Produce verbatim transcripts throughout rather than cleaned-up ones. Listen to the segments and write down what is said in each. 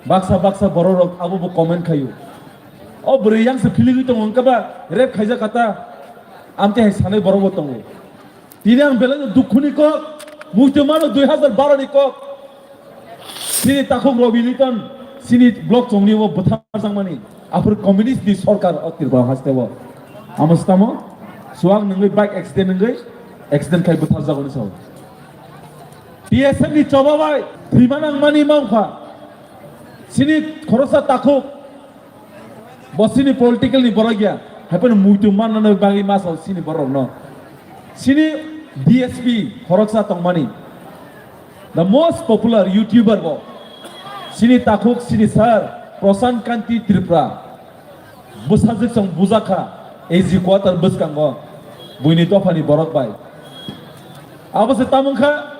Baksa baksa borok rok abo bo comment khaio. O bwrwi yang se philigwi tongo, wngkha ba rape khaijak kata. Amte hai sanai borok bo tongo. Tini ang belai no dukhu ni kok, muitu mano dui hazar baro ni kok. Chini takhuk Robi Liton, chini block chongni o bwtharjakmani. Aphuru communist ni sorkar o Tripura haste o. Amo stamo, suang nungwi bike accident nungwi, accident khai bwtharjago ni sao. T S F ni choba bai, thwima nangmani mangkha. Chini khoroksa takhuk, bo chini political ni borok ya, hai phano muitu manna bagwi masa chini borok no. Chini D S P khoroksa tongmani, the most popular YouTuber bo, chini takhuk, chini sir, Prashant Kanti Tripura. Bwsajwk chwng bujakha A G quarter bwskango buini dophani borok bai. Abo se tamung kha,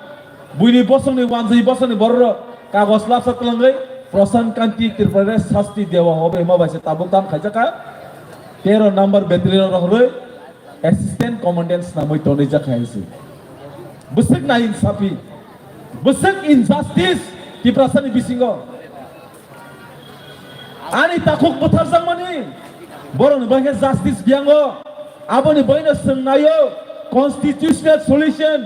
buini bosongni wanjwi bosongni borok rok kagoj lapsa twlangwi Prashant Kanti Tripura sasti dewa hobe hima bai se tabuk tam khaijak kha. Tero number battalion rohorwi assistant commandant snamwi tonwi jak kha hai se. Bwswk na insafi, bwswk injustice Tiprasani bisingo. Ani takhuk bwtharjakmani, borokni bagwi justice biyango, aboni bagwino chwng naio constitutional solution,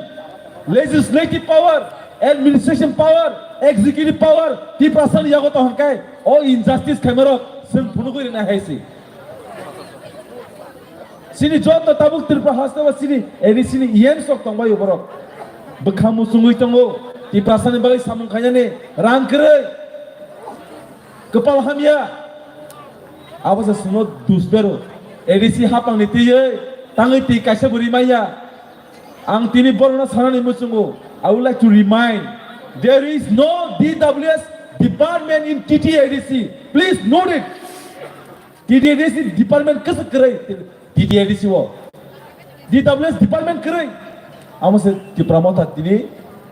legislative power, administration power, executive power, Tiprasani yago tong hwnkhe o injustice khaimarok chwng phunugwi rwna hai se. Chini joto tabuk Tripura haste o chini A D C ni E M sok tongbaio borok. Bwkha muchungwi tongo. Tiprasani bagwi samung khainani rang kwrwi. Kwpal hamya. Abo se chwngno dus bero. A D C hapangni twiwi tangwi twi kaisa bo rimaiya. Ang tini borokno sanani muchungo. I would like to remind, there is no D W S department in T T A D C. Please note it. T T A D C department kwswk kwrwi, T T A D C o. D W S department kwrwi. Amo se Tipra Motha tini,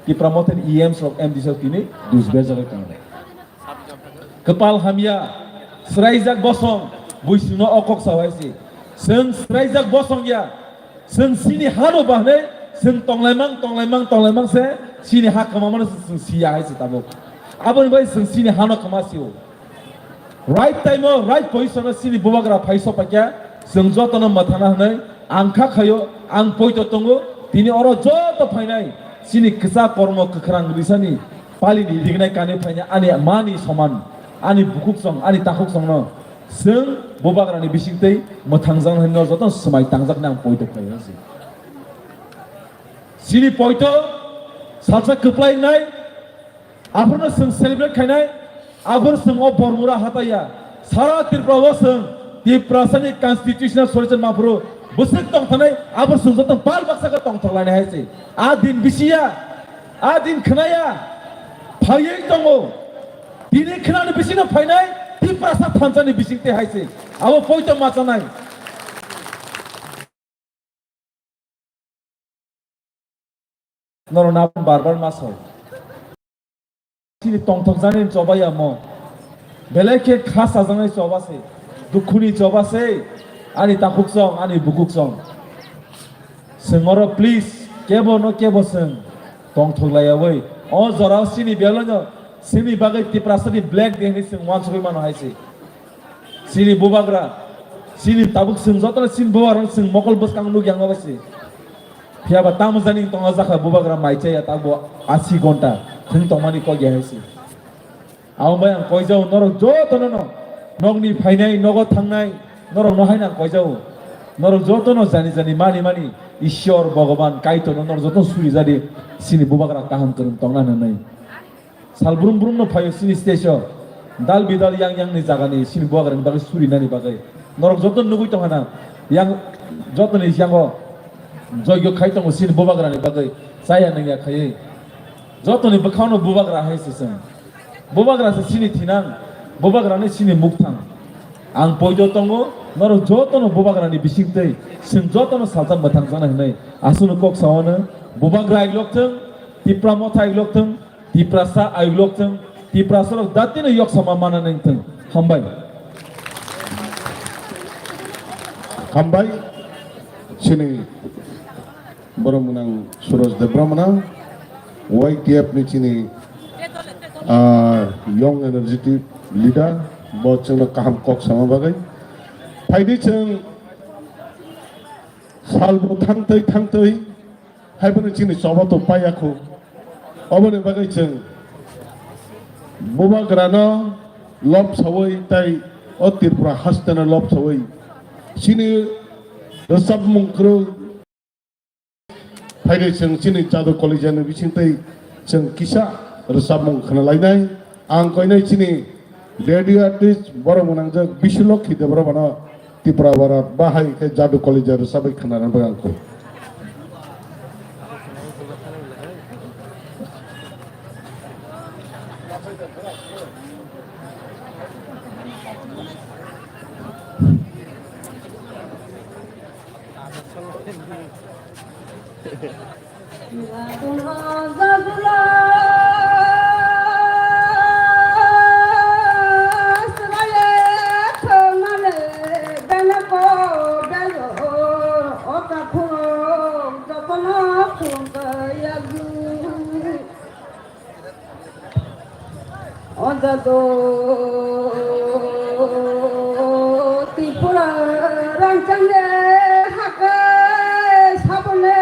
Tipra Motha ni E M sok, M D C sok tini dus berjagwi tongo. Kwpal hamya, swraijak bosong, buisingno o kok sawai se. Chwng swraijak bosong ya, chwng chini hano bahnai, chwng tonglaimang, tonglaimang, tonglaimang se, chini ha kwmamano se chwng siya hai se tabuk. Aboni bai chwng chini hano kwma sio. Right time o, right position o chini bubagra phai sokpaikha, chwng jotono mwthangna hwnwi ang kha khaio, ang poito tongo, tini oro joto phainai chini kwchak kormo kwkhrang risani palini rignai kani phainai ani mani soman, ani bukhuksong, ani takhuksongno chwng bubagrani bisingtwi mwthangjaknai hwnwi jotono swmai tangjaknai ang poito khaio se. Chini poito salsa kwplai wngnai, aphuru chwng celebrate khainai, aphuru chwng o Bormura hataiya. Sara Tripura o chwng Tiprasani constitutional solution maphuru bwswk tongthanai, aphuru chwng joto pal baksa khe tongthok lainai hai se. A din bisiya, a din khnaya, phaiwi tongo. Tini khnani bisingno phainai, Tiprasa thansani bisingtwi hai se. Abo poito machanai. Norok na bar bar ma sao. Chini tongthok jani choba ya mo. Belai khe kha sajaknai choba se. Dukhuni choba se. Ani takhuk song, ani bukuk song. Chwng oro please, kebo no kebo chwng tongthok laiyawi. O jorao chini belai no, chini bagwi Tiprasa ni black day hinwi chwng uansugwi mano hai se. Chini bubagra, chini tabuk chwng jotono chini bubagra chwng mokol bwskang nukya wngma bai se. Phiya ba tamo jani tongna jakha bubagra mai chaya tabuk asi gonta thwng tongmani kok ya hai se. Abo bai ang koijao norok jotono no, nokni phainai, nogo thangnai, norok no haino ang koijao. Norok jotono jani jani mani mani Ishwar Bhagavan Kaitor no norok jotono suri jadi chini bubagra kaham kwrwng tongna hwnwi. Sal brum brum no phaio chini stage o. Dal bidal yang yang ni jaga ni chini bubagra ni bagwi suri nani bagwi. Norok joto nugwi tongkha na. Yang joto ni yango joigyo khai tongo chini bubagra ni bagwi. Chaya nangya khaiwi. Joto ni bwkhao no bubagra hai se chwng. Bubagra se chini thinang. Bubagra ni chini mukthang. Ang poito tongo, norok joto no bubagra ni bisingtwi. Chwng joto no salsa mwthang jana hinwi. Aswk no kok sawano. Bubagra ailok thwng. Tipra Motha ailok thwng. Tiprasa ailok thwng, Tiprasa rok datino yoksama mana nang thwng. Hambai. Hambai. Chini borok mwnang Suraj Debbarma, Y T F ni chini, ah, young energetic leader, bo chwngno kaham kok sama bagwi. Phaidi chwng salbo thangtwi thangtwi, haiphano chini choba to paiya khu. Oboni bagwi chwng bubagrano lobsawi tei o Tripura hasteno lobsawi chini rwchapmung kwrwi. Phaidi chwng chini Jadu College ni bisingtwi chwng kisa rwchapmung khwnalainai. Ang koinai chini radio artist borok mwnangjak Bisulokhi Debbarmano Tripura bara bahai khe Jadu College rwchapwi khwnarwna bagwi ang koi. O jadu Tripura rangchangni hakhe saboni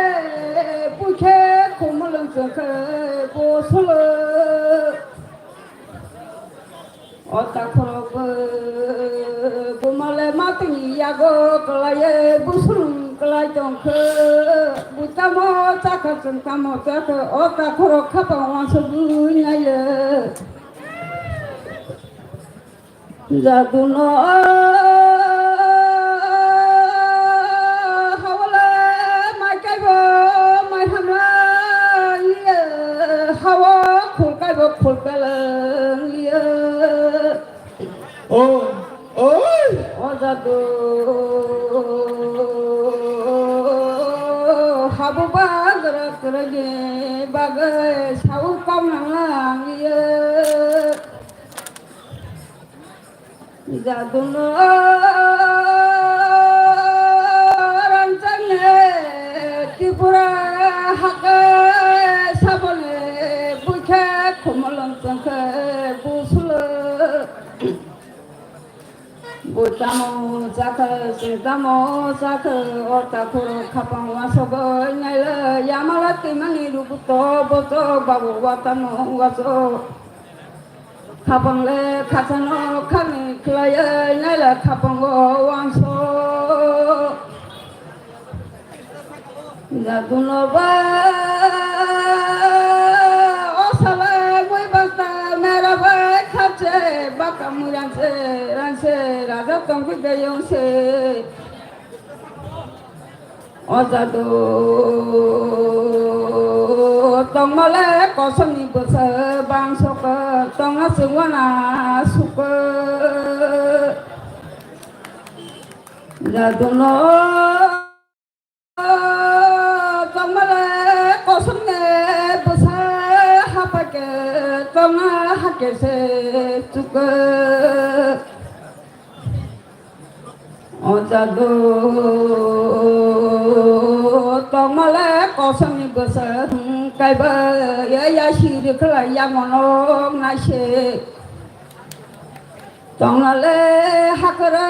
bukhe khumulwng chwngkhe bo sulo. O takhorok bo bumale matwngni yago kwlaiwi busulung kwlai tongkhe, bo tamo chakha chwng tamo chakha, o takhorok khapang uansukgwi naiyo. Jaduno hawale mai kaibo mai hamla liya, hawa khul kaibo khul kala liya. O, oi. O jadu habu bagra kwrwini bagwi sau kaunang lang liya. Jaduno rangchangni Tripura hakhe saboni bukhe khumulwng chwngkhe busulo. Bo tamo chakha, chwng tamo chakha, o takhorok khapang uansukgwi naila, yamala twimani rubuto boto babu watano uansuk. Khapang le khachano khani khlaiwi naila khapango uansuk. Jaduno ba o sala mui basta mera bai khache baka mui ranse ranse raja tongkhe deyong se. O jadu tongmale kosomni bwsa bang sokha tongna chwngwana sukha. Jaduno tongmale kosomni bwsa hapake tongna hakese sukha. O jadu tongmale kosomni bwsa kaiba ya ya siri khlai ya monok naise. Tongnale hakra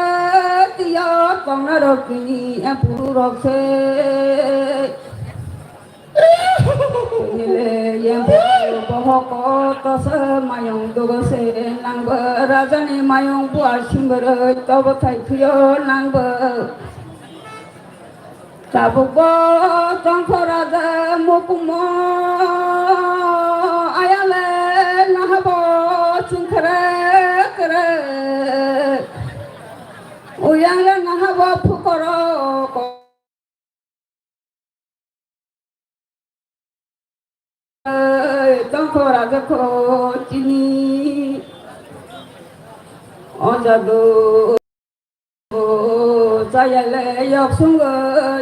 tiyo tongnarok tini empururok se. Nile yempo bohoko tosa mayung dugose nangba rajani mayung bua simbaroi tobo thai thuyo nangba. Tabukbo tongkho raja mukumo ayale nahabo chingkhere khere. Uyangle nahabo phukoro ko. Tongkho rajakho chini o jadu chayale yok sungo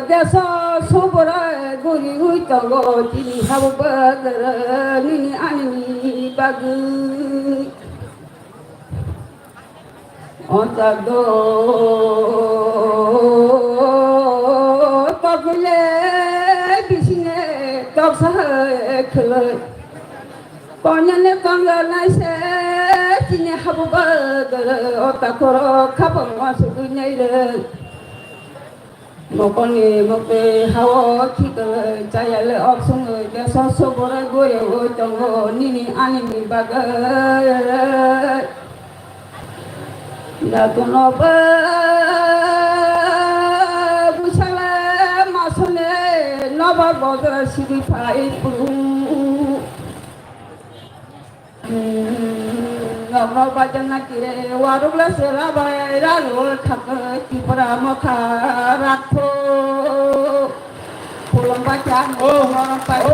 deso subra guri ui tongo chini habu bagara nini ani bagwi. O jadu tokle bisine toksa hai khwlai. Konyane tongla naise Chini habuba gara o takhoro khapang ma sugui nai re. Mokoni mokte hao khikoi chayale oksongoi deso sobore goyo tongo nini anini bagai. Dakuno ba busale masone noba bojra sigi phai puru. Nokno bajakna kire warukla se rabai ralo khakoi Tripura mokha rakho. Pulong bacha Oh. Morong pai. Oh.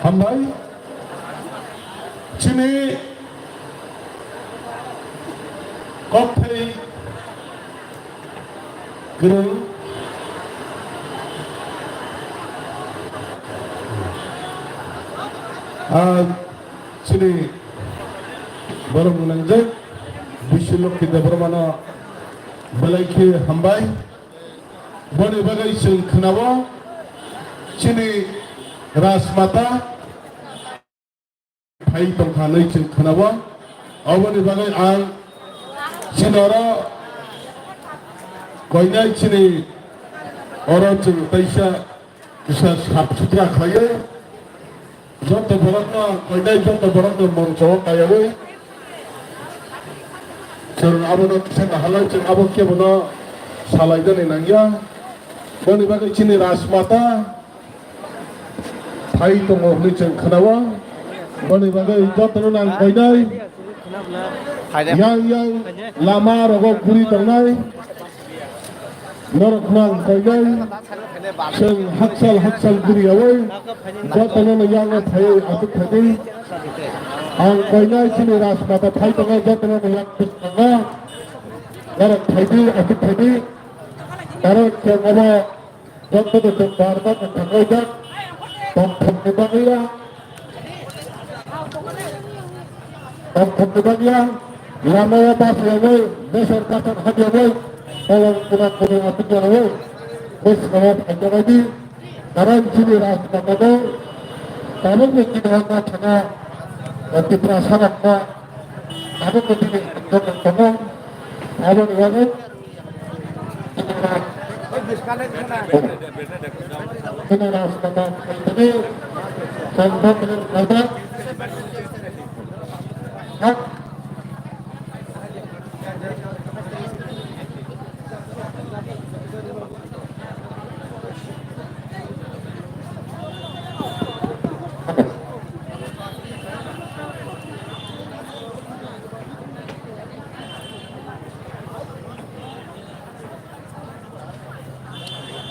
Hambai. Chini kokthai kwrwng. Ah, chini borok nangjak Bishu Lokhi Debbarmano belai khe hambai. Boni bagwi chwng khwnao chini Rajmata phai tongkha hinwi chwng khwnao. Oboni bagwi ang chini oro koinai chini oro chwng taisa kisa sap sutra khlaiwi. Joto borokno ang koinai joto borokno moncho o kaiyaui chwng abono kisa kahalai chwng abo kebono salainani nangya. Boni bagwi chini Rajmata phai tongo hinwi chwng khwnao. Boni bagwi jotono nang koinai yang yang lama rogo guri tongnai. Norok nang koinai chwng haksal haksal guriyaui jotono no yango phaiwi aswk khaidi. Ang koinai chini Rajmata phai tongo jotono no yang tongo. Norok phaidi aswk khaidi. Norok chwng obo jotono chwng barma no thanglaijak. Tongthokni bagwi ya. Tongthokni bagwi ya, lamao bachayogwi, besor bachar hamyogwi, tolong kuna kunu atukjagwi, bwskango phaijagwi di, karon chini Rajmata no, tabukni chini hwnna thangna, Tiprasa rokno, tabukni chini hamjak tongo, aboni bagwi,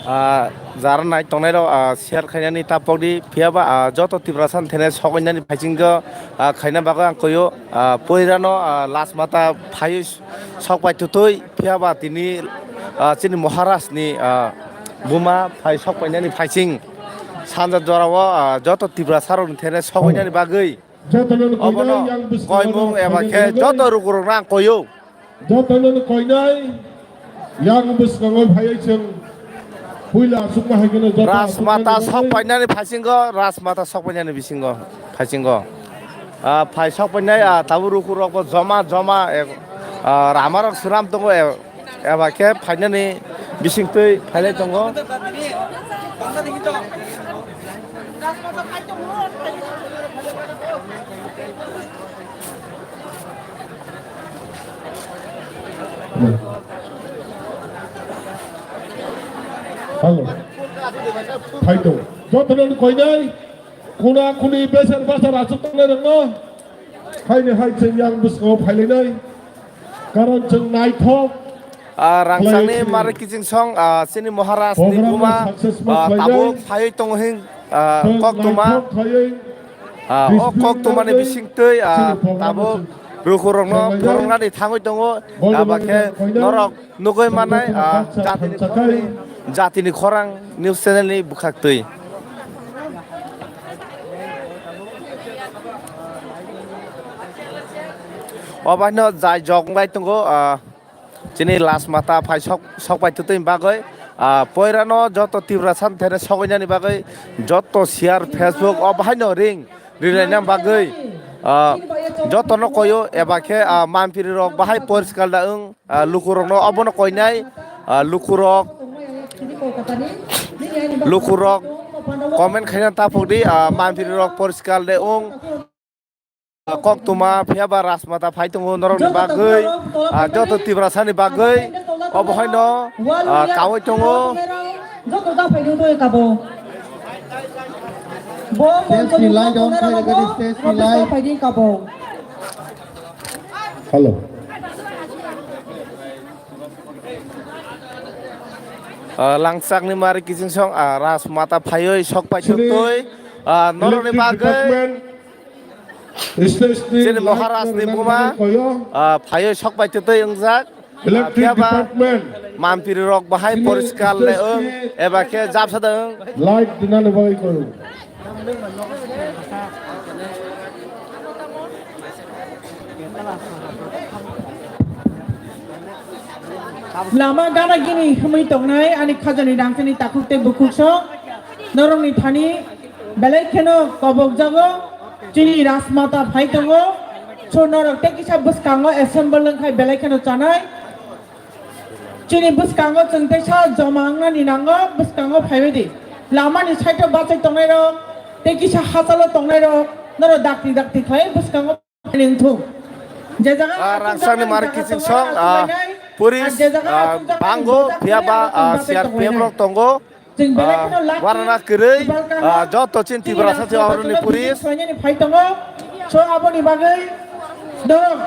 Ah, jara nai tongnai rok, ah, share khainani ta pokdi, phiya ba, ah, joto Tiprasa ni thene sokoinani phaichingjo, ah, khaina bagwi ang koyo, ah, poirano, ah, Rajmata phaiwi sok pai tutui, phiya ba tini, ah, chini Maharaj ni, ah, buma phai sok painani phaiching sanja jorao, ah, joto Tiprasa rok ni thene sokoinani bagwi Jotono ni obono koinai yang bwskango koimung eba khe phainani bagwi. Joto rukurok nang koyo. Jotono ni koinai yang bwskango phaiwi chwng puila aswkma hai kheno joto Rajmata aswkmani sok bagwi. Painani phaisingo, Rajmata sok painani bisingo, phaisingo. Ah, phai sok painai, ah, tabuk rukurok bo joma, joma, eh, ah, ramarok swnam tongo, eh, Eba khe phainani bisingtwi phailai tongo. Hello. Phai tongo. Jotono koinai. Kuna kuni besar basar aswk tongnai rokno. Haini hai chwng yang bwskango phailainai. Karon chwng naithok. Ah, Rangchakni Mari Kiching song, ah, chini Maharaj ni buma, ah, tabuk phaiwi tongo hing, ah, kok tuma. Ah, o kok tumani bisingtwi, ah, tabuk rukurokno phwrwngnani thangwi tongo. Aba khe norok nugwi manai, ah, jatini khorang, jatini khorang news channel ni bwkhaktwi. Obaino jai jok wngbai tongo, ah, chini Rajmata phai sok, sok pai tutui bagwi, Ah, poirano joto Tiprasa ni thani sogoinani bagwi joto share Facebook o bahaino ring rilaina bagwi, ah, jotono koyo eba khe, ah, manpiri rok bahai poriskal da wng, ah, lukurokno obono koinai, ah, lukurok, lukurok comment khaina taphok di, ah, manpiri rok poriskal de wng. Koktwma phiya ba Rajmata phai tongo norokni bagwi, ah, joto Tiprasani bagwi obo haino, ah, kaui tongo. Joto da phai di kabo. Bo Stage ni light on khai rwgani, stage ni light. Phai di kabo. Hello. Ah, Langchakni mari kiching song, ah, Rajmata phaiwi sok pai twi, ah, norokni bagwi. Chini Maharaj ni buma, ah, phaiwi sok pai twi wngjak. Ah, phiya ba manpiri rok bahai poriskar le wng, eba khe japsa da wng. Light dinani bagwi koyo. Lama gana gini himwi tongnai ani khajani rangchani takhuk tei bukhuk sok norokni thani. Belai kheno kobokjago, chini Rajmata phai tongo, so norok tei kisa bwskango assemble wngkhai belai kheno chanai. Chini bwskango chwng teisa joma wngnani nango, bwskango phaibai di. Lamani side o bachai tongnai rok, tei kisa hachalo tongnai rok, norok dakti dakti khlai bwskango. Ningthung. Je jaga ah, achuk Rangsangni jaga mari achuk kiching jaga song, achuk ah, jaga puris, achuk jaga ah, achuk jaga bango, achuk jaga phiya ba, achuk ah, jaga C R P F achuk rok tongo. Chwng belai ah, kheno lucky warana kwrwi, kibalkha ah, ha. Joto chin Chini Tiprasa Rajmata twi aroni joto puris. Khlainani phai tongo. So aboni bagwi norok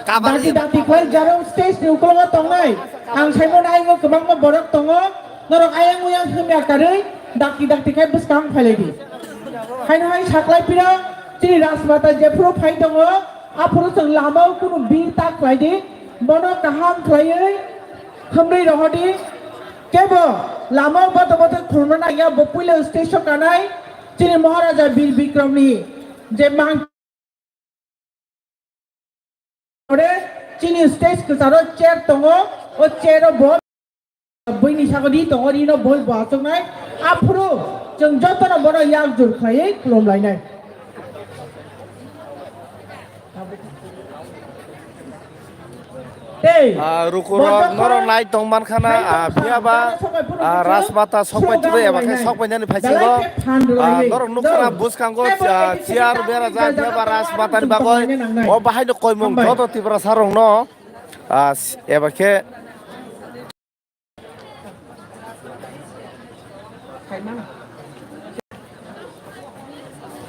kabari dati dati khlai jaro stage ni ukologo tongnai. Ang saimano aingo kwbangma borok tongo. Norok ayang uyang himya karwi dakti dakti khai bwskang phailai di. Haino hai saklai pira chini Rajmata jephuru phai tongo, aphuru chwng lamao kunu bir ta khlai di, bono kaham khlaiwi himrwi rohor di. Kebo lamao boto boto khulumna nangya, bo puila stage o kanai chini Maharaja Bir Bikram ni je mang Ore chini stage kwcharo chair tongo, o chair o bo buini sago di tongo, rino boi bo achuknai. Aphuru chwng jotono bono yak jur khlaiwi khulum lainai. Tei ah, rukurok borok norok nai tong mankhana, ah, phiya ba, ah, Rajmata sok pai twi eba khe sok painani phaisingo. Ah, norok nukha na bwskango, ah, chair berajak, phiya ba Rajmata ni bagwi o bahai no koimung joto Tiprasa rok no, ah, eba khe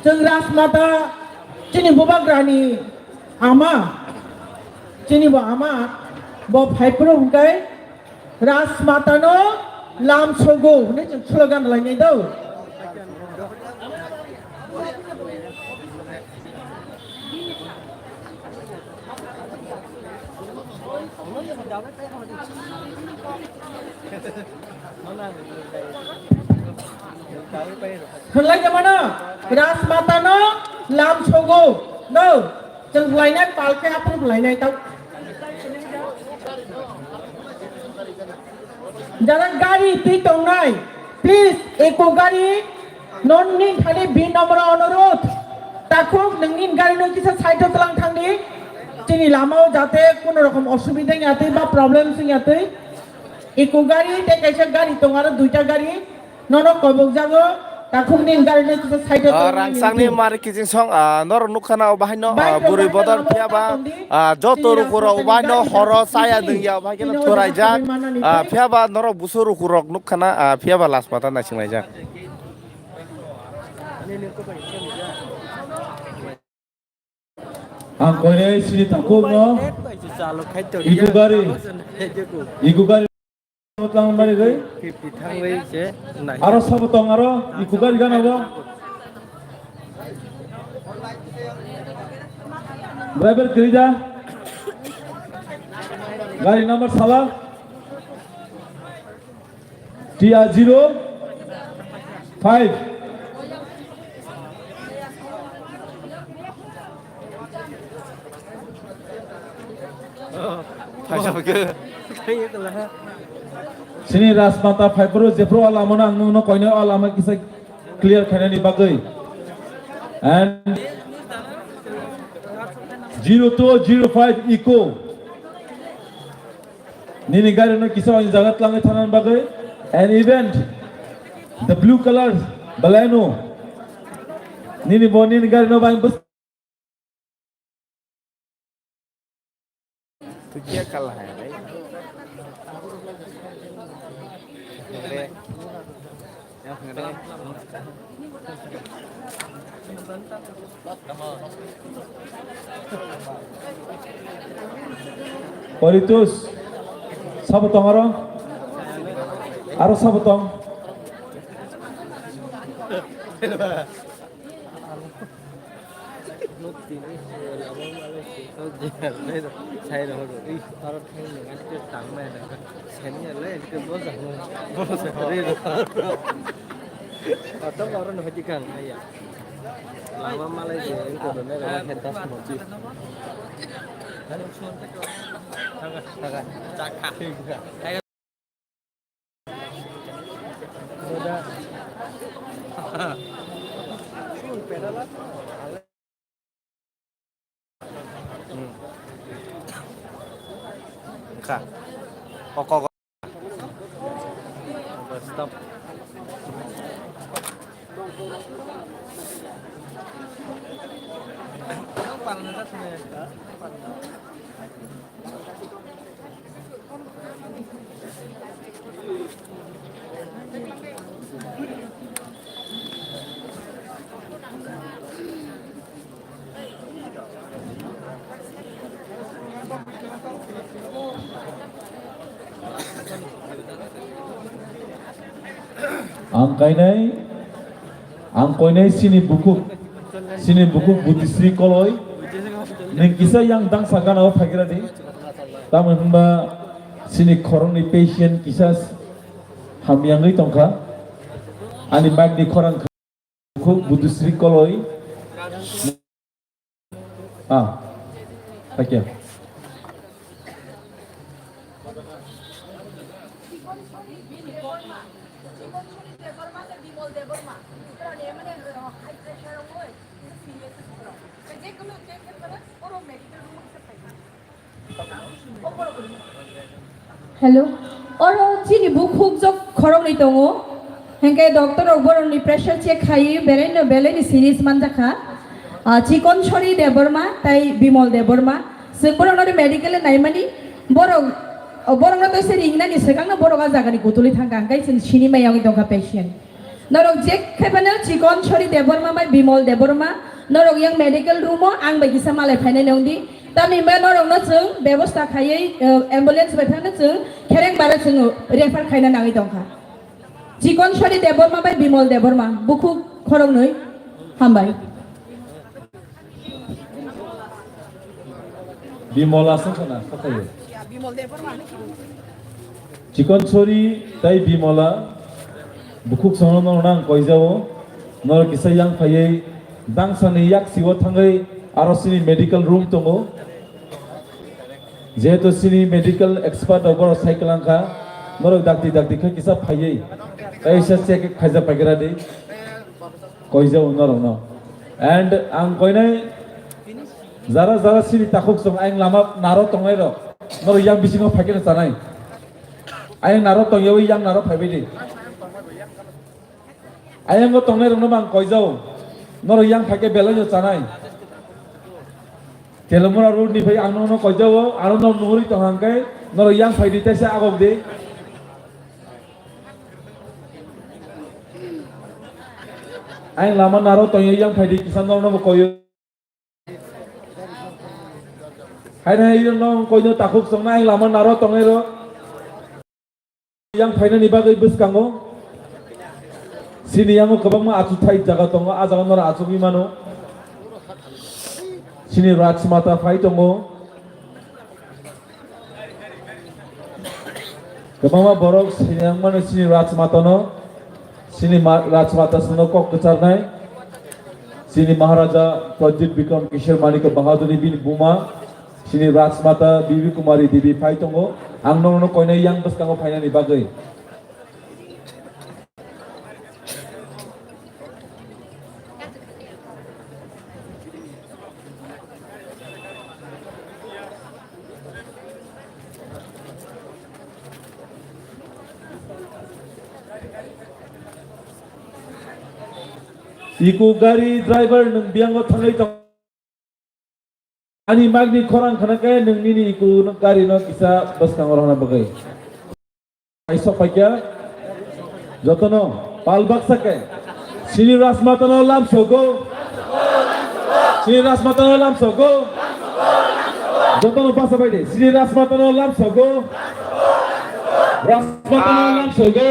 Chwng Rajmata chini bubagrani ama, chini bo ama, bo phaiphuru hwnkhe Rajmatano lam sogo hwnwi chwng slogan lainai do. Hwnlai de mano, Rajmata no lam sogo, no, chwng lainai pal khe aphuru lainai tau. Jara gari twi tongnai, please, eko gari, non nin thani bin nomor onorot. Takhuk nungni gari no kisa side o tlang thangdi. Chini lama o jate kono rokom osubida wngya twi ba problem wngya twi. Eko gari tei kaisa gari tongo aro duita gari. Nono kobok jago, takhukni gari no kisa side o ah, tongmani rangsangni nukho. Mari kiching song, ah, norok nukha na o bahai no, ah, bike rok bwrwi bodol phiya ba, ah, joto rukurok bahai no horo chaya dwngya, bahai khe no thoraijak, ah, phiya ba norok busu rukurok nukha na, ah, phiya ba last pata naising laijak. Ang koinai sini takhuk no. Iku gari. Iku gari. Tlang mari gai. Aro sabo tong aro. Iku gari gana bo. Driver kerja. Gari number sala. T R zero five. Sini Rajmata phaiphuru jephuru o lama no ang nungno koinai o lama kisa clear khainani bagwi. And zero two zero five Eco. Nini gari no kisa o jaga tlangwi thanani bagwi. And even the blue color Baleno. Nini bo nini gari no bang bus. Tu kya kal hai bhai? Re. Poritus, sabo tong aro? Aro sabo tong? Lama malai je, engko dona rama hentas moti. Kha. Oko. Stop. Ang kainai, ang koinai sini bukuk, sini bukuk Butisri Koloi. Neng kisa yang dangsa gana o phagira di. Tamo hwnba sini khoroknwi patient kisa hamyangwi tongkha. Ani mic ni khorang bukuk Butisri Koloi. Ah, thank you. Hello. Oro chini bukhuk jok khoroknwi tongo. Hengke doctor rok borokni pressure check khai belai no belai ni serious manjakha. Ah, Chikon Sori Debbarma tai Bimol Debbarma. Chwng borokno medical naimani borok, borokno to se ringnani swkangno borok a jagani kutulwi thangkha, hingke chwng sini mai wngwi tongkha patient. Norok je khe phano Chikon Sori Debbarma bai Bimol Debbarma, norok yang medical room o ang bai kisa malai phainai nong di. Tamni hwnba norokno chwng bebosta khaiwi, eh, ambulance bai phano chwng Khereng bara chwng refer khaina nangwi tongkha. Chikon Sori Debbarma bai Bimol Debbarma, bukhuk khoroknwi, hambai. Bimola se khana, khathai. Chikon Sori tai Bimola, bukhuk sono no nang koijao, nor kisa yang phaiwi, dangsani yak siwo thangwi, aro sini medical room tongo. Jehetu sini medical expert rok borok sai kwlangkha, norok dakti dakti khe kisa phaiwi, kaisa check khaijak paigra di. Koijao norokno. And ang koinai jara jara sini takhuk song ayang lama naro tongnai rok. Norok yang bisingo phaikhe chanai. Ayang naro tongyawi yang naro phaibai di. Ayango tongnai rokno bang koijao. Norok yang phaikhe belai no chanai. Telamura road ni phai ang nono koijao, aro no nuhuri tong hangkai, norok yang phai di taisa agok di. Ayang lama naro tongyo yang phaidi kisa norno bo koyo. Haino haino nong koino takhuk songna ayang lama naro tongero. Yang phainani bagwi bwskango. Sini yango kwbangma achuthai jaga tongo, a jaga noro achugwi mano. Sini Rajmata phai tongo. Kwbangma borok sini wngmano sini Rajmata no, sini ma-, Rajmata sino kok kwcharnai, sini Maharaja Prajit Bikram Kishore Manik Bahadur ni bini buma, sini Rajmata Bibi Kumari Devi phai tongo. Ang nono koinai yang bwskango phainani bagwi. Iko gari driver nwng biyango thangwi tong. Ani magni khorang khna khe nwng nini iko gari no kisa bwskango rohorna bagwi. Ai sok paikya. Jotono pal baksa khe. Sini Rajmata no lam sogo. Sini Rajmata no lam sogo. Jotono basa bai de. Sini Rajmata no lam sogo. Rajmata no lam sogo.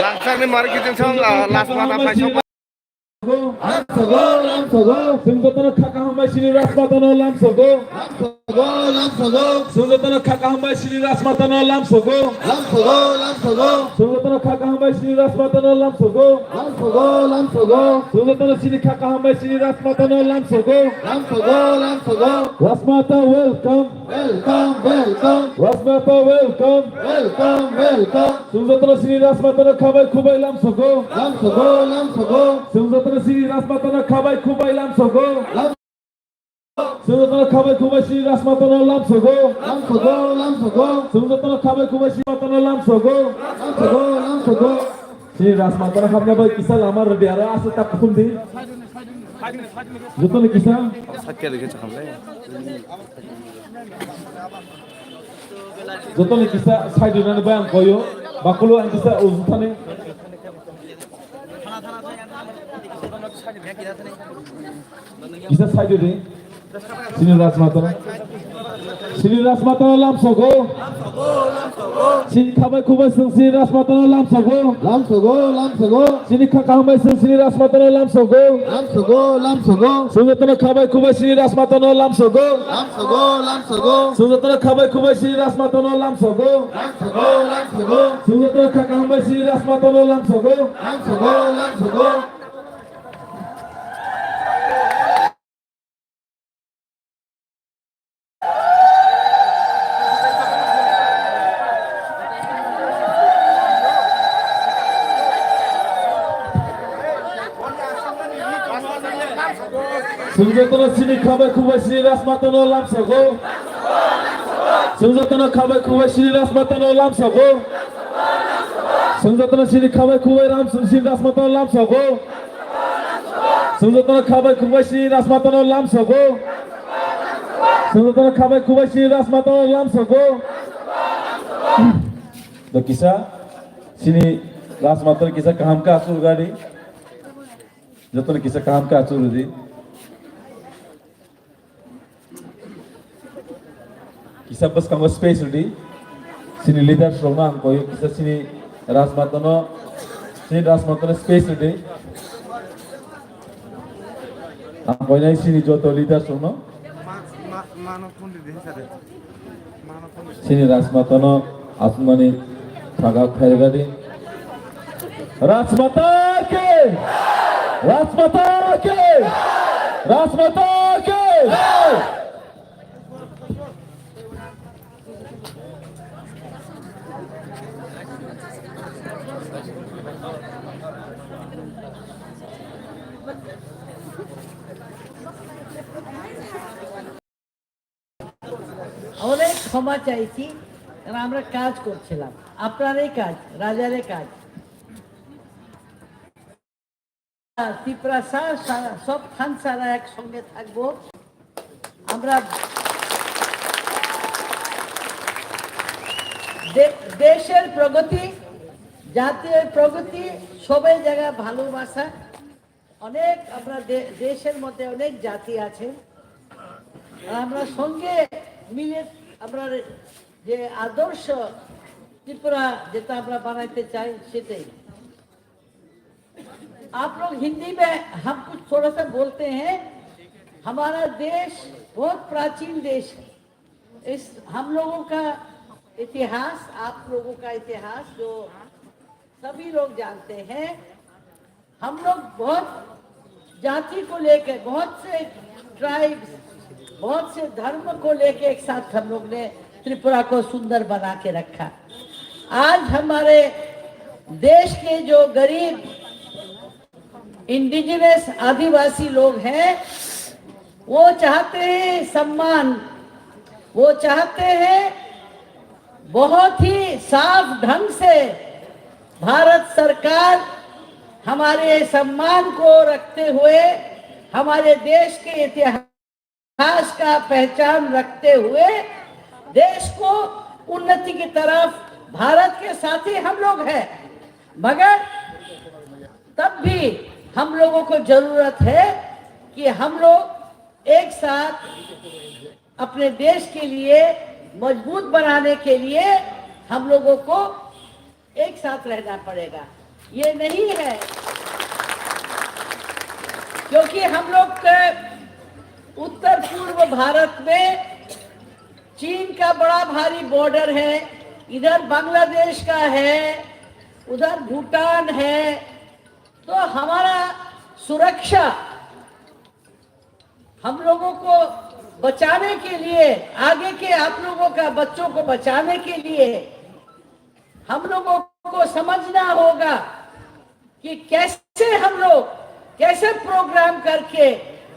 Langchakni marketing song, ah, Rajmata bai sok. Lam sogo, lam sogo. Chwng jotono kha kaham bai sini Rajmata no lam sogo. Lam sogo, lam sogo. Chwng jotono kha kaham bai sini Rajmata no lam sogo. Lam sogo, lam sogo. Chwng jotono kha kaham bai sini Rajmata no lam sogo. Lam sogo, lam sogo. Chwng jotono sini kha kaham bai sini Rajmata no lam sogo. Lam sogo, lam sogo. Rajmata welcome. Welcome, welcome. Rajmata welcome. Welcome, welcome. Chwng jotono sini Rajmata no kha bai khuk bai lam sogo. Lam sogo, lam sogo. Chwng jotono sini Rajmata no kha bai khuk bai lam sogo. Lam Chwng jotono kha bai khuk bai sini Rajmata no lam sogo. Lam sogo, lam sogo. Chwng jotono kha bai khuk bai sini Rajmata no lam sogo. Lam sogo, lam sogo. Sini Rajmata no khamna bai kisa lama rwdi aro aswk ta khum di. Jotono kisa. Sakya rwgwi chakhamle. Jotono kisa side rwnani bai ang koyo. Bakulo ang kisa ujuthani. Kisa side di. Sini Rajmata no. Sini Rajmata no lam sogo. Sini kha bai khuk bai chwng sini Rajmata no lam sogo. Lam sogo, lam sogo. Sini kha kaham bai chwng sini Rajmata no lam sogo. Lam sogo, lam sogo. Chwng jotono kha bai khuk bai sini Rajmata no lam sogo. Lam sogo, lam sogo. Chwng jotono kha bai khuk bai sini Rajmata no lam sogo. Lam sogo, lam sogo. Chwng jotono kha kaham bai sini Rajmata no lam sogo. Lam sogo, lam sogo. Chwng jotono sini kha bai khuk bai sini Rajmata no lam sogo. Chwng jotono kha bai khuk bai sini Rajmata no lam sogo. Chwng jotono sini kha bai khuk bai ram sini Rajmata no lam sogo. Chwng jotono kha bai khuk bai sini Rajmata no lam sogo. Chwng jotono kha bai khuk bai sini Rajmata no lam sogo. Do kisa sini Rajmata no kisa kaham khe achuk rwdi. Jotono kisa kaham khe achuk rwdi. Kisa bwskango space rwdi. Sini leaders rokno ang koyo kisa sini Rajmata no, sini Rajmata no space rwdi. Ang koinai sini joto leaders rokno. Sini Rajmata no aswkmani saga khairgadi. Rajmata ki! Rajmata ki! Rajmata ki! অনেক ক্ষমা চাইছি, কারণ আমরা কাজ করছিলাম, আপনারই কাজ, রাজারই কাজ। ত্রিপুরা স্যার, সারা, সব খান স্যাররা একসঙ্গে থাকবো। আমরা দে-, দেশের প্রগতি, জাতীয় প্রগতি, সবাই জায়গায় ভালোবাসা, অনেক আমরা দে-, দেশের মধ্যে অনেক জাতি আছে। আর আমরা সঙ্গে মিলে আমরা যে আদর্শ ত্রিপুরা যেটা আমরা বানাইতে চাই সেটাই। आप लोग हिंदी में हम कुछ थोड़ा सा बोलते हैं। हमारा देश बहुत प्राचीन देश है। इस हम लोगों का इतिहास, आप लोगों का इतिहास जो सभी लोग जानते हैं, हम लोग बहुत जाति को लेकर, बहुत से ट्राइब्स, बहुत से धर्म को लेकर एक साथ हम लोग ने त्रिपुरा को सुंदर बना के रखा। आज हमारे देश के जो गरीब इंडिजिनस आदिवासी लोग हैं, वो चाहते हैं सम्मान, वो चाहते हैं बहुत ही साफ ढंग से भारत सरकार हमारे सम्मान को रखते हुए, हमारे देश के इतिहास का पहचान रखते हुए, देश को उन्नति की तरफ, भारत के साथी हम लोग हैं, मगर तब भी हम लोगों को जरूरत है कि हम लोग एक साथ अपने देश के लिए मजबूत बनाने के लिए हम लोगों को एक साथ रहना पड़ेगा। ये नहीं है, क्योंकि हम लोग के उत्तर पूर्व भारत में चीन का बड़ा भारी बॉर्डर है, इधर बांग्लादेश का है, उधर भूटान है, तो हमारा सुरक्षा, हम लोगों को बचाने के लिए, आगे के आप लोगों का बच्चों को बचाने के लिए हम लोगों को समझना होगा कि कैसे हम लोग, कैसे प्रोग्राम करके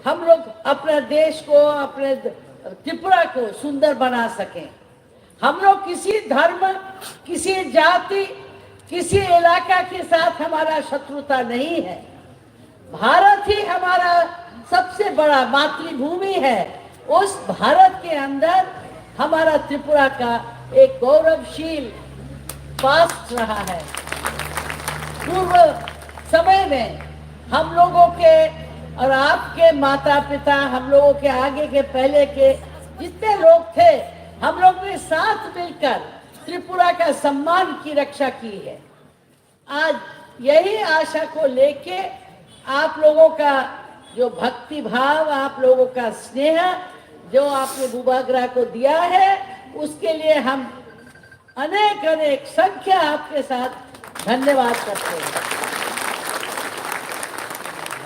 हम लोग अपना देश को, अपने त्रिपुरा को सुंदर बना सकें। हम लोग किसी धर्म, किसी जाति, किसी इलाका के साथ हमारा शत्रुता नहीं है। भारत ही हमारा सबसे बड़ा मातृभूमि है। उस भारत के अंदर हमारा त्रिपुरा का एक गौरवशील पास्ट रहा है। पूर्व समय में हम लोगों के और आपके माता पिता, हम लोगों के आगे के, पहले के जितने लोग थे, हम लोग ने साथ मिलकर त्रिपुरा का सम्मान की रक्षा की है। आज यही आशा को लेके आप लोगों का जो भक्ति भाव, आप लोगों का स्नेह, जो आपने बुबागरा को दिया है, उसके लिए हम अनेक अनेक संख्या आपके साथ धन्यवाद करते हैं।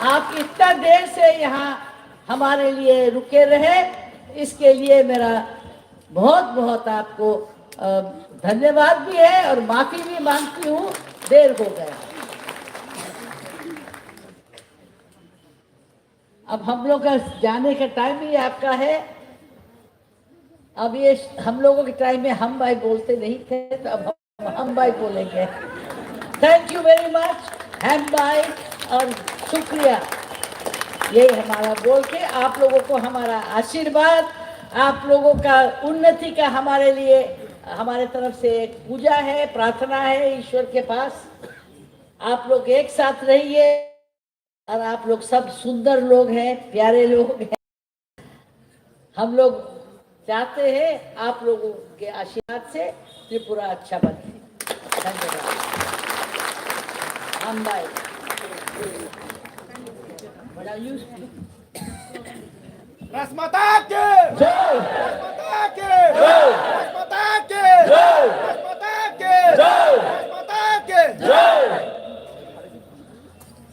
आप इतना देर से यहाँ हमारे लिए रुके रहे, इसके लिए मेरा बहुत बहुत आपको, अ, धन्यवाद भी है और माफी भी मांगती हूँ, देर हो गया। अब हम लोग का जाने का टाइम भी आपका है। अब ये हम लोगों के टाइम में हम भाई बोलते नहीं थे, तो अब हम, हम भाई बोलेंगे। Thank you very much, हम भाई, और शुक्रिया। ये हमारा बोल के आप लोगों को हमारा आशीर्वाद, आप लोगों का उन्नति का हमारे लिए, हमारे तरफ से एक पूजा है, प्रार्थना है ईश्वर के पास। आप लोग एक साथ रहिए। और आप लोग सब सुंदर लोग हैं, प्यारे लोग हैं। हम लोग चाहते हैं आप लोगों के आशीर्वाद से त्रिपुरा अच्छा बने। धन्यवाद। हम भाई। राजमाता की जय। राजमाता की जय। राजमाता की जय। राजमाता की जय। राजमाता की जय।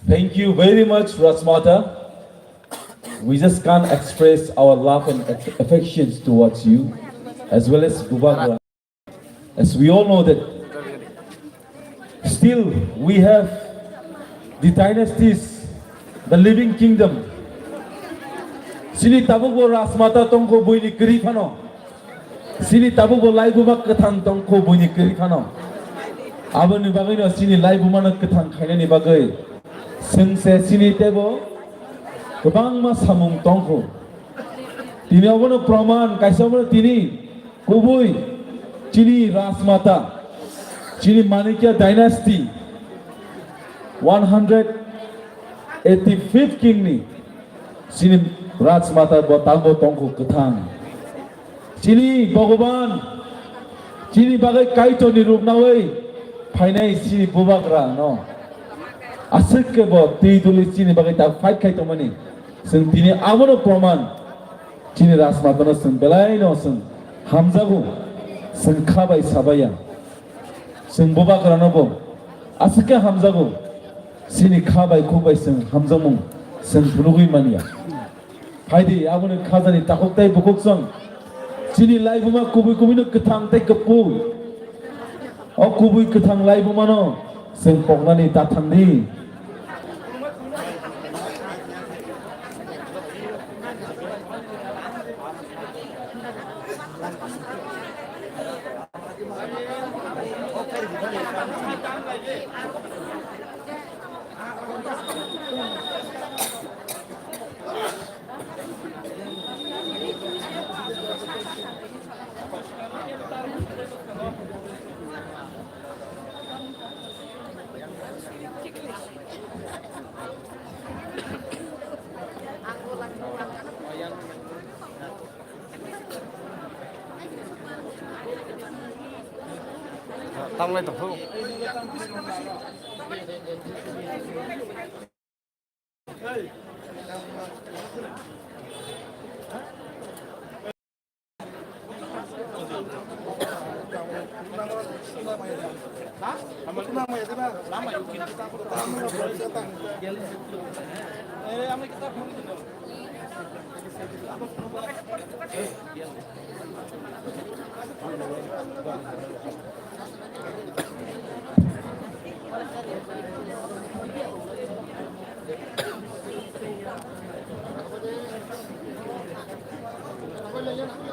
Thank you very much, Rajmata. We just can't express our love and aff- affections towards you, as well as Bubagra. As we all know that still we have the dynasties, the living kingdom. Chini tabukbo Rajmata tongkho buini kwrwi phano. Chini tabukbo laibuma kwthang tongkho buini kwrwi phano. Aboni bagwino chini laibumano kwthang khainani bagwi chwngse chini teibo kwbangma samung tongkho. Tini obono proman, kaisa obono tini kubui chini Rajmata, chini Manikya dynasty, one hundred eighty-fifth king ni chini Rajmata bo tangbo tongkho kwthang. Chini Bhogoban, chini bagwi Kaitorni rup nawi phainai chini Bubagra no. Aswk khe bo twi duli chini bagwi ta fight khai tongmani. Chwng tini abono proman. Chini Rajmatano chwng belaino chwng hamjago. Chwng kha bai sabaiya. Chwng Bubagrano bo aswk khe hamjago. Chini kha bai khuk bai chwng hamjakmung chwng phunugwi manya. Phaidi, aboni khajani takhuk tei bukhuk chwng. Chini laibuma kubui kubuino kwthang tei kwpui. O kubui kwthang laibumano chwng poknani ta thangdi. Tanglai tongkho.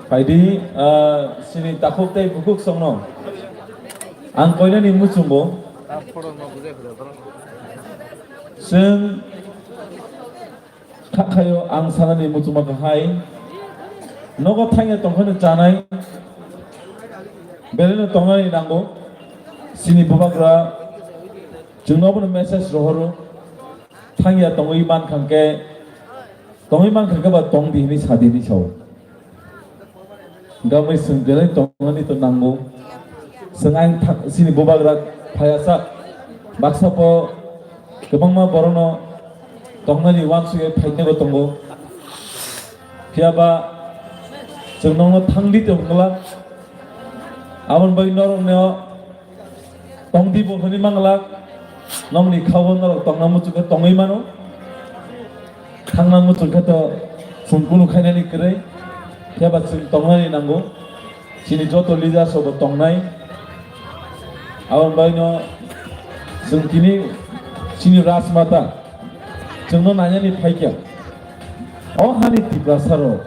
Phaidi, ah, sini takhuk tei bukhuk songno. Ang koinani muchungo. Chwng Kha-, khayo ang sanani muchungma kahai. Nogo thangya tongkhani chanai. Belai no tongnani nango. Sini bubagra chwngno bono message rohoro. Thangya tongwi mankha khe, tongwi mankha khe ba tongdi hinwi sadi hinwi sao. Gamai chwng belai tongnani to nango. Chwng ang tha-, chini bubagra phaiya sak. Baksa po kwbangma borokno tongnani uansugwi phainago tongo. Phiya ba chwng nokno thangdi to wngla. Aboni bagwi norokno Tongdi bo hwnwi manglak, nokni khao norok tongna muchung khe tongwi mano. Thangna muchung khe to chwng kunu khainani kwrwi, phiya ba chwng tongnani nango. Chini joto leaders rok bo tongnai. Aboni bagwino chwng tini chini Rajmata chwngno nainani phaikha. O hani Tiprasa rok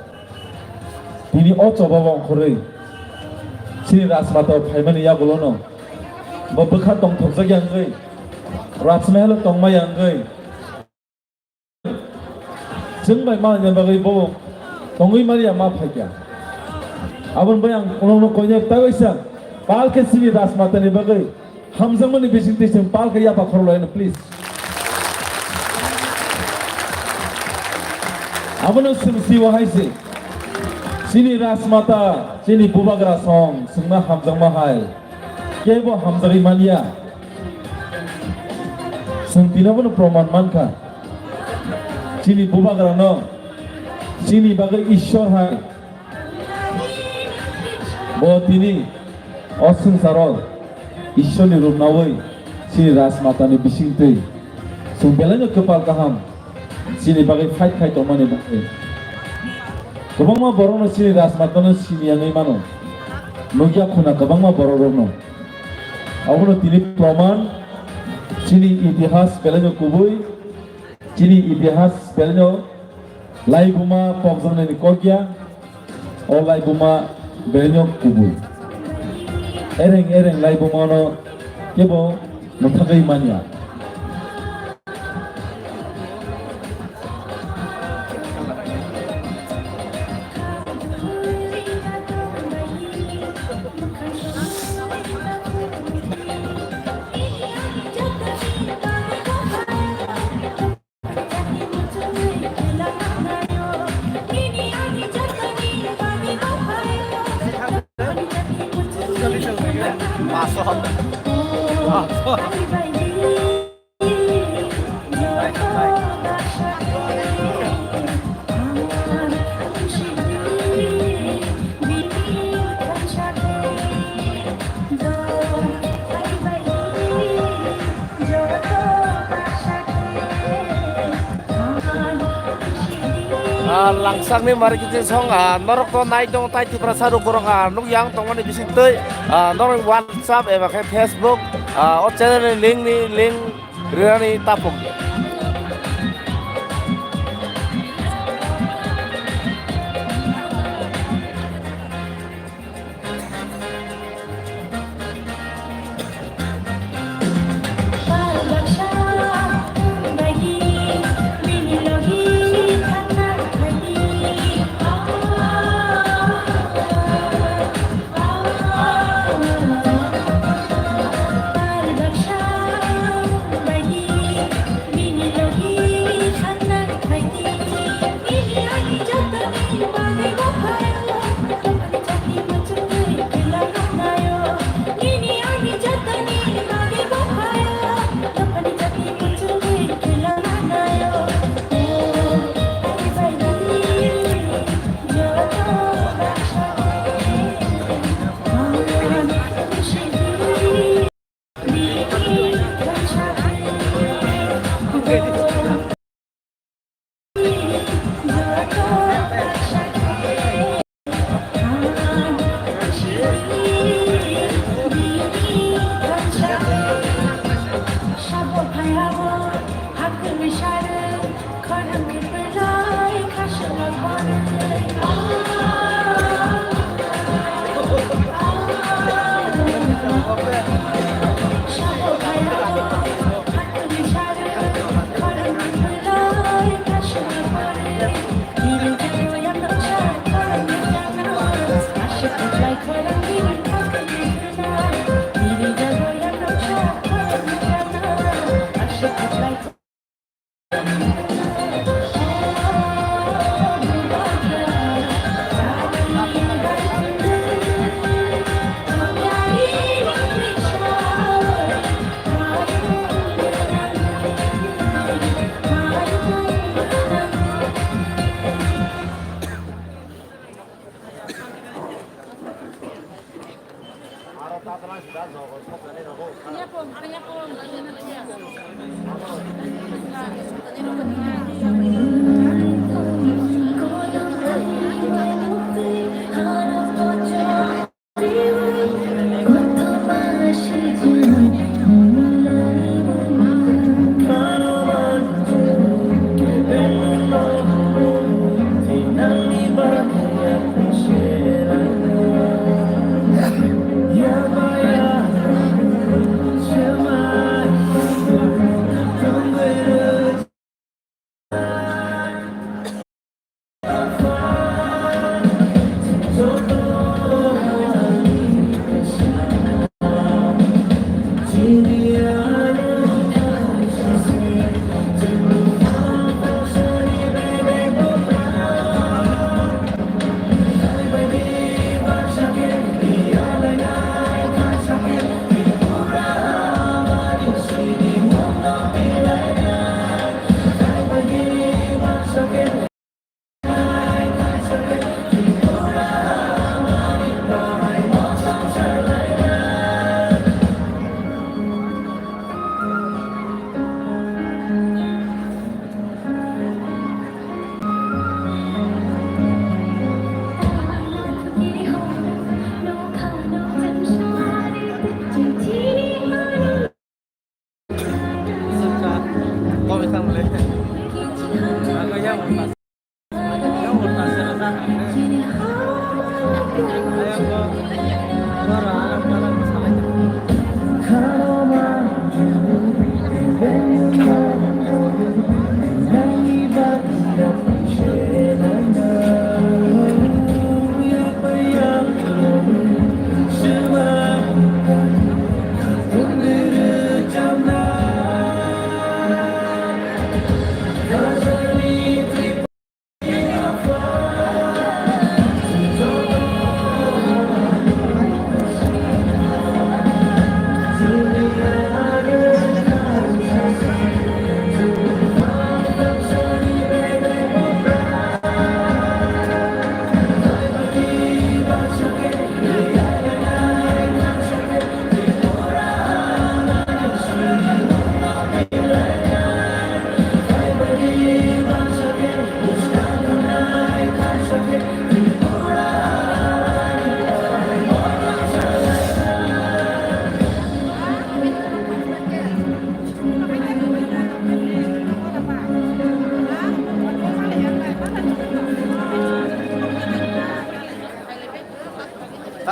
Tini o choba bo ongkhorwi chini Rajmata o phaimani yagulono bo bwkha tongthokjak ya wngwi, Rajmahal o tongma ya wngwi, chwng bai ma hwnna bagwi bo tongwi mani ya ma phaikha. Aboni bai ang nokno koinai taiwaisa palkhe chini Rajmata ni bagwi Hamjakmani bisingtwi chwng palkhe yapha khorok laino, please. Abono chwng si wahai se. Chini Rajmata, chini bubagra song, chwngno hamjakma hai. Kebo hamjagwi manya. Chwng tini abono proman mankha. Chini bubagrano, chini bagwi Ishwar hai. Bo tini o swngcharo Ishwarni rup naui chini Rajmatani bisingtwi chwng belaino kwpal kaham chini bagwi fight khai tongmani bagwi. Kwbangma borokno chini Rajmatano sini yangwi mano. Nukya khuna kwbangma borokrokno. Abono tini proman chini itihas belaino kubui. Chini itihas belaino laibuma pokjaknaini kok ya, o laibuma belaino kubui. Ereng ereng laibumano kebo mwthagwi manya. Ah, langsakni mari kiching song, ah, norok to nai tong tai Tiprasa rok borok, ah, nuk yang tongmani bising twi, ah, norok WhatsApp eba khe Facebook, ah, o channel ni link ni link rinani tapuk.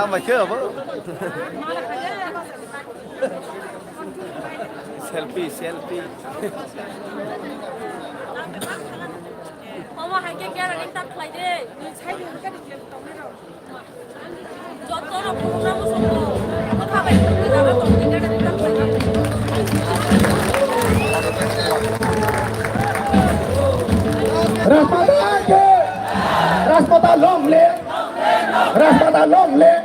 Tamo khe abo? Selfie, selfie. Omo hai khe kera ring tak khlai de. Joto rok phunukna muchungo. Bwkha bai phunukna jaga tong di, kera ring tak khlai de. Rajmata ke! Rajmata long live! Rajmata long live!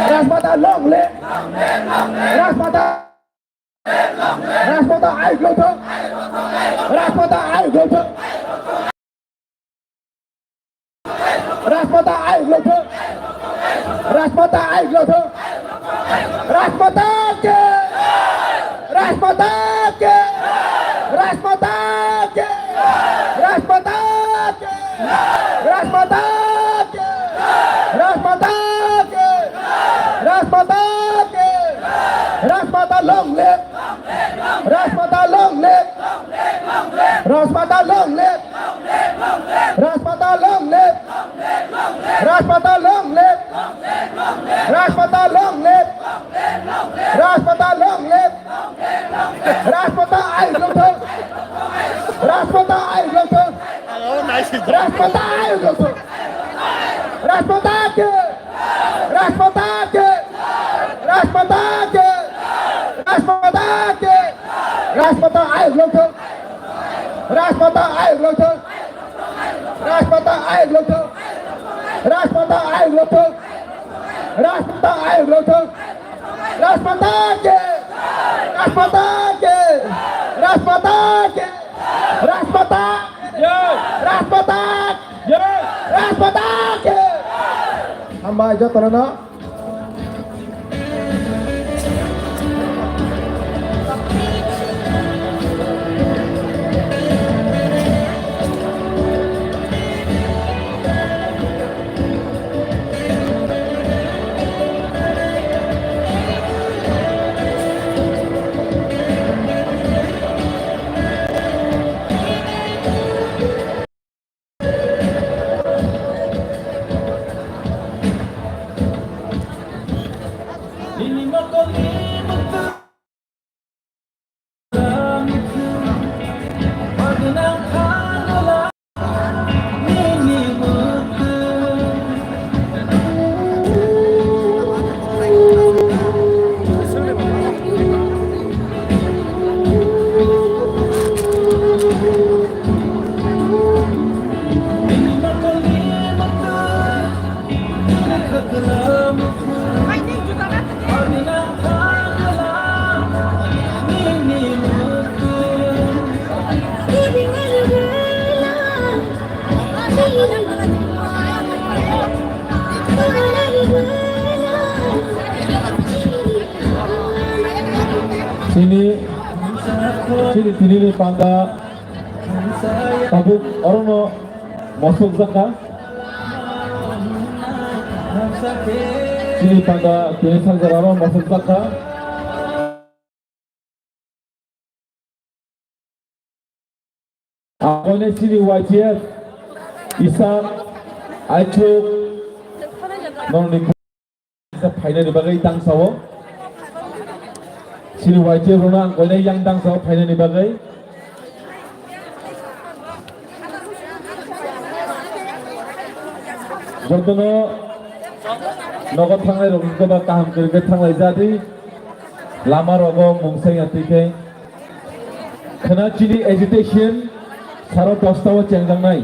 Rajmata long live! Rajmata, Rajmata ayuk long thung! Rajmata ayuk long thung! Rajmata ayuk long thung! Rajmata ayuk long thung! Rajmata ke! Rajmata ke! Rajmata ki! Rajmata ki! Rajmata ki! Rajmata ki! Rajmata ki! Rajmata long live! Rajmata long live! Rajmata long live! Rajmata long live! Rajmata long live! Rajmata long live! Rajmata long live! Rajmata ayuk long thung! Rajmata ayuk long thung! Rajmata ayuk long thung! Rajmata ki! Rajmata ki! Rajmata ki! Rajmata ki! Rajmata ayuk long thung! Rajmata ayuk long thung! Rajmata ayuk long thung! Rajmata ayuk long thung! Rajmata ayuk long thung! Rajmata ki! Rajmata ki! Rajmata ki! Rajmata! Jai! Rajmata! Jai! Rajmata ki! Hambai jotono no. Chini, chini tini ni panda tabuk orono mosok jaka. Chini panda tini sangjak aro mosok jaka. Ang koinai chini Y T F Isak Aichuk nongni phainani bagwi tang sao. Chini Y T F rokno ang koinai yang tang sao phainani bagwi. Jotono nogo thangnai rok ba kaham kwrwi khe thanglai jadi. Lama rogo mungsa ya twi khe. Khwna chini agitation saro dosta o chengjaknai.